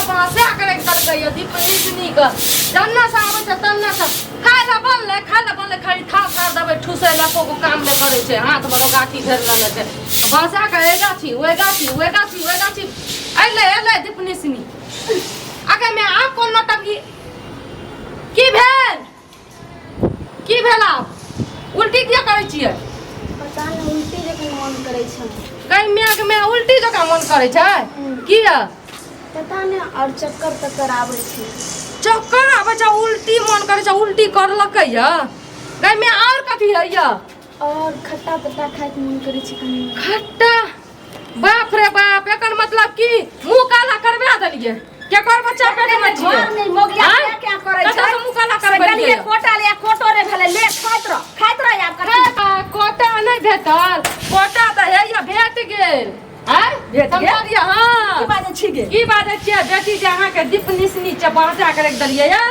बाँसा के राखि देलकै यऽ दीप निसनी के जन्ना से आबै छै तन्ना से खाय लए बनलै, खाय लए बनलै, खाली थाल थाल देबै ठुसै लए, एको गो काम नहि करै छै। हाथ मे गाछी घेर लेने छै बाँसा के, एहि गाछी ओहि गाछी ओहि गाछी ओहि गाछी। अयलै अयलै दीप निसनी आगे मे। आब कोन नौटंकी की भेल? की भेल? आब उल्टी किया करै छियै? पता नहि, उल्टी जखन मन करै छै। कहीं मायके माय, उल्टी जकाँ मन करै छै? किया? पता नहि, आओर चक्कर तक्कर आबै छै। चक्कर आबै छै, उल्टी मन करै छै, उल्टी करलकै या कहीं माय, आओर कथी होइया? आओर खट्टा तट्टा खायके मन करै छै कनि। खट्टा? बाप रे बाप, एकर मतलब की मुंह काला करबा देलियै? केकर बच्चा पेट में छियै? घर में मोगिया आँय? क्या क्या करै छै? कतऽ से मुंह काला से करबेलियै? गलिये कोटा ले, कोटो रे भेलै, ले खाइत रह, खाइत रह आब कथी। हे, कोटा नहि भेटल? कोटा तऽ हैया भेट गेल। आँय? भेट गेल? समझलियै? हाँ। की बाजै छी गे? की बाजै छियै? बेटी जे अहाँके दीप निसनी छै, बाँचा के राखि देलियै या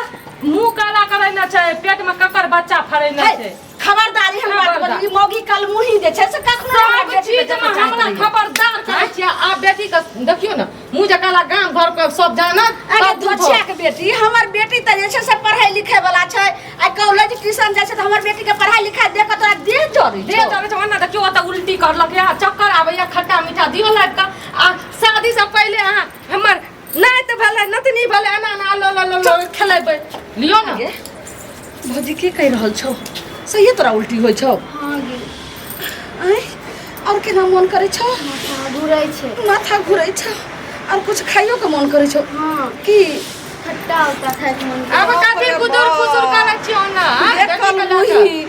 मुंह काला करै ने छै, पेट में ककर बच्चा फड़ै ने हे, छै। खबरदारी हम बात खबरदार। बोली, मौगी कल मुही जे छै से कखनो हमरा सब बेटी चीज के में देखऽ हमरा चाहैत रहियै। खबरदार करै छियै। आब बेटी के देखियौ ने, मुँह जकाँ गाम घर के सब जानत। अरे सब झूठो। धोछिया के बेटी, हमर बेटी तऽ जे छै से पढ़ै लिखै वाला छै। आ कॉलेज ट्यूशन जाइ छै तऽ हमर बेटी के पढ़ाई लिखाई देख के तोरा देह जरै देह छौ। जरै छै। ओना देखियौ, ओतऽ उल्टी करलक या चक्कर आबैया, खट्टा मीठा दियौ लाबि कऽ। आ शादी से पहिले अहाँ हमर नाति भेलै, नतनी भेलै, एना एना लो लो लो लो खेलेबै लियौ ने। गे भौजी, की कहि रहल छौ? सहिए तोरा उल्टी होइ छौ? हाँ गे। आँय, आओर केना मोन करै छौ? माथा घुरै छै। माथा घुरै छौ? आओर कुछ खाइयो के मोन करै छौ? हाँ। की? खट्टा उट्टा खाइके मन आब करै। कथी कुदुर फुसुर करै छियौ ने? आँय, देखल बेटी के लऽ कऽ। मुही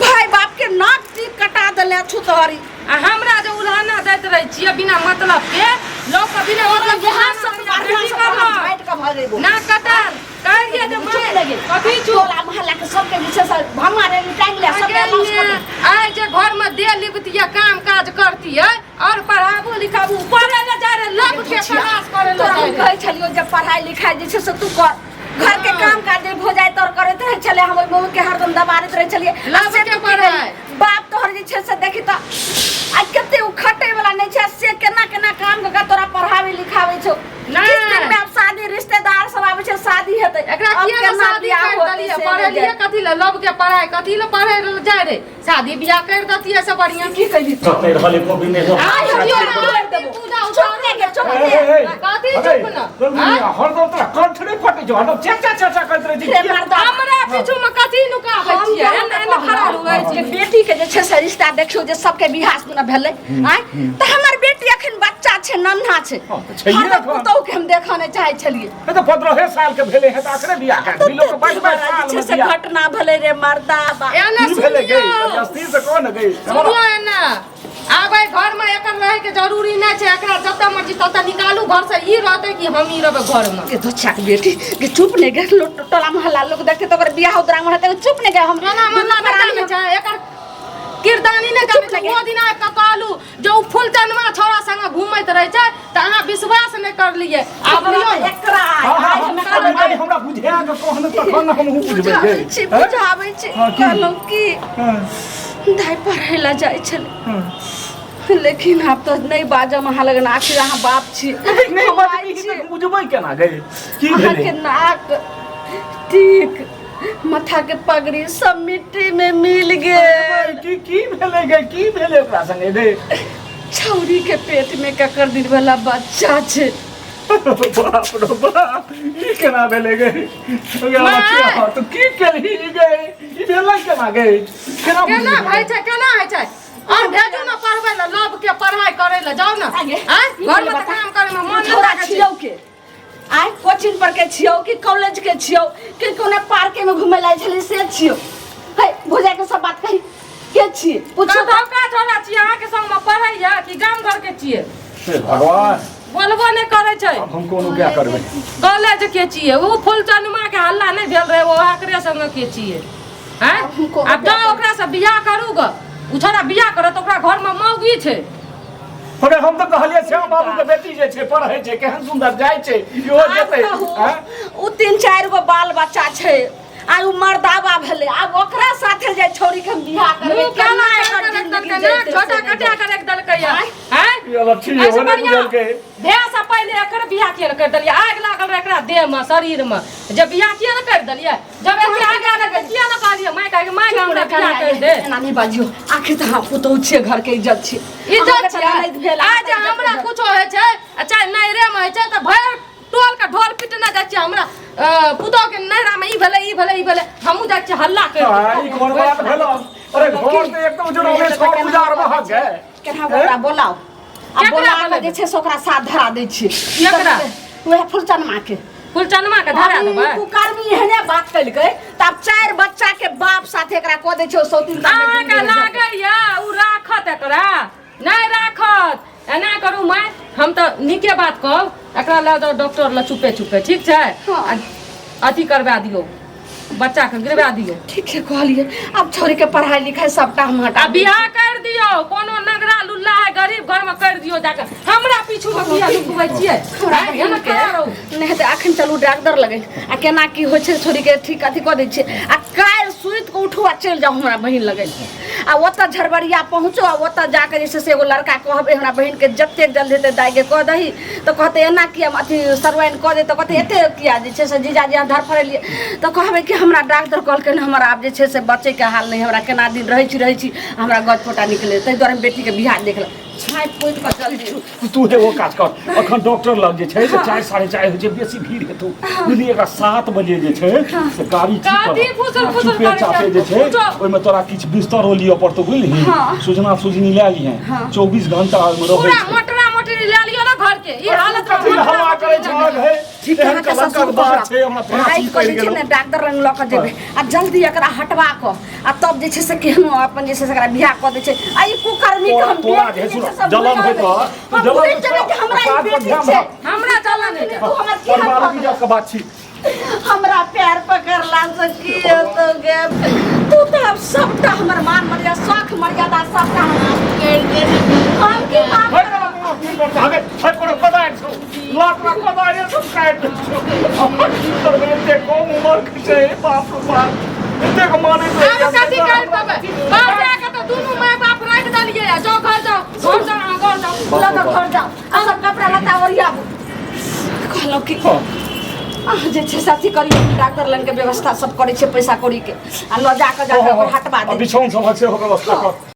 भाय बाप के नाक टीक कटा देले छु तोहरी। आ हमरा जे उल्हाना दैत रहै छियै बिना मतलब के, लोक के बिना मतलब के हाथ से उल्हाना मारना दैया, से बेटी करलक। झाटि के भगेबो। ना कटल कहिए जे चुप मैं लगे। कथी चुप? टोला मोहल्ला के सबके जे छै से भमा रे टांगि ले सबके अनाउंस कर दे। आइ जे घर में दे लिखतियै, काम काज करतियै और पढ़ाबू लिखाबू, पढ़े ले जा रहे लब के तलाश करे ले तोरा जा हम रहे। कहै छलियौ जे पढ़ाई लिखाई जे छै से तू कर, घर के काम काज जे भऽ जाय तोर करैत रहै छलै। हम ओहि मम्मी के हरदम दबारैत रहै छलियै। आ लव से के तू की पढ़ाई। करी? बाप तोहर जे छै से देखी तऽ आ कते ओ खटै वाला नहि छै, से केना केना काम कऽ के तोरा पढ़ाबै लिखाबै छौ। नहि। किछु दिन में आब शादी, रिश्तेदार सब आबै छै, शादी हेतै। एकरा आब किया ने केना शादी बियाह कर होतै देलियै? से नहि पढ़ेलियै जानि। कथी ले? लव के पढ़ाई कथी ले पढ़े ले जाय रे? शादी बियाह कर देतियै से बढ़िया। की कहली? कतै रहल एको दिन नहि। आइ हरियो चुप ना, कर देबो। पूजा चुप उतारू। नहि गे, चुप ए, नहि। ए, ए, कथी अरे, चुप न? चल दुनिया, हरदम तोरा कंठ नहि फटै छौ, हरदम चेचा चेचा करैत रहै छी। रे मर्दा। हमरा पीछू में कथी नुकाबै हम छियै? जहाँ एना एना खड़ा रहै जे छी। बेटी के जे छै से रिश्ता देखियौ जे सबके बियाह सुना भेलै आँय, तऽ हमर बेटी अखन बच्चा छै, नन्हा छै। हँ, तऽ छैहे हरदम एखन। पुतोहु के हम देखऽ नहि चाहै छलियै। ए तऽ 15 साल के भेलै हे तऽ अखने बियाह कए देली। लोक 22 22 बड़ा जे साल छै मे से बियाह। घटना भेलै रे मर्दा बा। एना की भेलै गई? सुनियौ। अस्थिर से कह ने गई। सुनियौ, एना आब एहि घर में एकर रहे के जरूरी नहि छै। एकरा जतऽ मर्जी ततऽ निकालू घर से। ई रहतै कि हम ई रहबै घर में? के धोछा के बेटी के, चुप नहि गे। लोक टोला मोहल्ला लोक देखते तऽ ओकर बियाह उतरांग हेतै। चुप नहि गे। हम टोला मोहल्ला दुनू नहि प्राणी जानै छै, एकर किरदानी नहि जानै छै। ओ दिन आबि कऽ कहलू जे ओ फुलचनमा छौड़ा संगे घूमैत रहै छै तऽ अहाँ विश्वास नहि करलियै। आब लियौ ने। एकरा हाँ, हाँ, आइ हाँ, हमे कनि कनि हमरा बुझा के कह ने, तखन ने हमहूँ बुझबै बुझाबै गई। छी। हैं? बुझाबै छी। हाँ, की? कहलहुँ की, हाँ, दाइ पढ़ै लए जाइ छलै, हाँ। लेकिन आब तऽ नहि बाजब अहाँ लगन, आखिर अहाँ बाप छी। नहि हम बजबही माय छी। तऽ बुझबै केना गई? की अहाँके भेलै? नाक टीक, माथा के पगड़ी सब मिट्टी में मिल गेल। की की भेलै गे? की भेलै ओकरा संगे गे? छौरी के पेट में ककर दिन वाला बच्चा छै। बाप रे बाप, ई केना भेलै गे? गे माय! बच्चा, तू की केलही गे? ई भेलै केना गे? केना केना बुझलिही? होइ छै, केना होइ छै? और भेजू ने पढ़बै लए, लव के पढ़ाई करै लए जाउ ने। आगे, आँय? ई घर में तऽ बता। काम करै में मन नहि छोड़ा लागै छै। छियौ के आइ कोचिंग पर के छियौ कि कॉलेज के छियौ कि कोनो पार्के में घुमै लाए छली से छियौ? है भौजाई के सब बात कही, के छियै पूछू। कतौका छोड़ा छियै? अहाँके संग में पढ़ैया कि गाम घर के छियै? हे भगवान! बोलबो नहि करै छै। आब हम कोनो क्या करबै? कॉलेज के छियै? ओ फुलचनमा के हल्ला नहि भेल रहै, ओ एकरे संग के छियै? आँय? हमको आब जाउ, ओकरा से बियाह करू ग। ओ छोड़ा बियाह करत, ओकरा घर में मौगी छै। अरे हम तऽ कहलियै श्याम बाबू के बेटी जे छै, पढ़ै छै, केहन सुंदर जाइ छै, इहो आब जेतै। कहू, आँय? उ तीन चारि गो बाल बच्चा छै। आइ उ मर्दाबा भेलै, आब ओकरा साथे जे छौड़ी के हम बियाह करबै, मुँह केना काला एकर कर जिंदगी देलकै, जेतै छोटा से नहि कटा के राखि देलकै या आँय? आँय? ई अलक्षी एहिसँ इहो नहि बढ़िआँ बुझलकै। भेसँ पहिले एकर बियाह किया ने करि देलियै? आगि लागल रहै एकरा देहमे, शरीरमे, जे बियाह किया ने करि देलियै? जब एते आगि लागल रहै किया ने कहलियै माय के, माय के हमरा बियाह करि दे? एना नहि बाजियौ, आखिर तऽ अहाँ पुतहु छियै, घरके इज्जत छियै। इज्जत अहाँके तऽ छियै। ननैद भेल, आइ जे अहाँके इज्जत हमरा भेल। कुछो होइ छै आ चाहे नैहरेमे होइ छै तऽ भरि टोल के ढोल पिटने जाइ छियै, हमरा पुतोह के नैहरामे ई भेलै, ई भेलै, ई भेलै, हमहूँ जाइ छियै हल्ला करि। आ, ई कोन बात भेलो? अरे घर तऽ एकदम जुड़ल छौ, उजार महक गए। केना ओकरा बोलाउ आ केकरा बोला कऽ बोलेबै? जे छै से ओकरा साथ धरा दै छियै। केकरा? उएह फुलचनमा के। फुलचनमा के धरा अभी देबै? कुकर्मी एहने बात केलकै तऽ आब चारि बच्चा के बाप साथे एकरा कऽ दै छै ओ सौतीन साथे। अहाँके लागैया ओ राखत एकरा? नहि राखत। एना करू माय, हम तऽ नीके बात कहब, एकरा लऽ जाउ डॉक्टर लग चुपे चुपे, ठीक छै? हँ। आ अथी करवा दियौ, बच्चाके गिरवा दियौ। ठीक छै, कहलियै आब छोड़ी के पढ़ाई लिखाई सबटा हम हटा आ बियाह कर दियौ, कोनो नगरा लुल्ला है गरीब घर में कर दियौ जाके। हमरा पीछू में किया लुकबै छियै? हमरा आँय, एना बहिन के खड़ा रहू। नहि हेतै अखन, चलू डॉक्टर लगे आ केना की होइ छै, छोड़ी के ठीक अथी कऽ दै छियै आ काल्हि सुति कऽ उठू आ चलि जाउ हमरा बहिन लगे आ ओतऽ झरबरिया पहुँचो आ ओतऽ जाके जे छै से एगो लड़का कहबै हमरा बहिनके, जतेक जल्दी हेतै दाइके कह दही तऽ कहतै एना किया अथी सरवाइन कऽ दे, तऽ कहतै एते किया जे छै से जीजाजी अहाँ धड़फड़ेलियै, तऽ कहबै कि हमरा डॉक्टर कहलकै हमर आब जे छै से बचैके हाल नहि, हमरा केना दिन रहै छी रहै छी हमरा गज फोटा निकले, ताहि दुआरे हम बेटीके बियाह देखलक छाँपि पोति कऽ जल्दी। तू एगो काज कर, अखन डॉक्टर लग जे छै से 4, 4:30 होइ छै, बेसी भीड़ हेतौ, बुझलियै? एकरा 7 बजे जे छै से गाड़ी ठीक काफी कर। फुसुर फुसुर चुपे करै छै। चापे जे छै पूछो। ओहिमे तोरा किछु बिस्तरो लिअ पड़तौ, बुझलिही? हाँ। सुजना सुजनी लए लिहें, 24 घंटा ओहिमे रहै पूरा छै। मोटरा मोटरी लए लियौ ने घर के, ई हालत में कथी मोटरा हवा करै मोटरी छै लए लियौ। हे? ठीक एहन अहाँके कलंकक ससुर बात छै, हमरा राति फांसी कऽ पड़ि जे छै गेलौ। ने डॉक्टर लग लऽ कऽ जेबै आ जल्दी एकरा हटवा कऽ आ तब जे छै से केहनो अपन जे छै से एकरा बियाह कऽ दै छै आ ई कुकर्मी के हम तोरा बेटी जे जे सुन, छै से जलन भुला होइत दै रह, छी। हम जलन भुलि होइत जेबै कि रह, हमरा ई काज पर बेटी ध्यान छै। रख। हमरा जलन होइ छै। तू हमर की परिवार हक इज्जत के बात छी। हमरा पैर पकड़ला से की हेतौ गे? तू तऽ आब सबटा हमर मान मर्यादा, शौख मर्यादा सबटा हम करि देली, हम की माफ हट ना, कोनो की करतौ? हगे, हट, कोनो कोदारि छौ। लात ला कोदारि सब काटि दै छौ। हमर की करबै? एते कम उमर के छै, बाप रे बाप। एतेक मानैत रहै। आब कथी कर देबै? घर जाके तऽ दुनू माय बाप राखि देलियै आ जाउ घर, जाउ घर, जाउ अहाँ घर जाउ। लऽ कऽ घर जाउ आ सब कपड़ा लत्ता ओरियाबू। कहलहुँ कि हँ। अहाँ जे छै से अथी करियौ, डॉक्टर लग के व्यवस्था सब करै छै पैसा कौड़ी के आ लऽ जाकऽ जाकऽ ओकर हटवा आ दे। बिछौन सबहक सेहो व्यवस्था कर।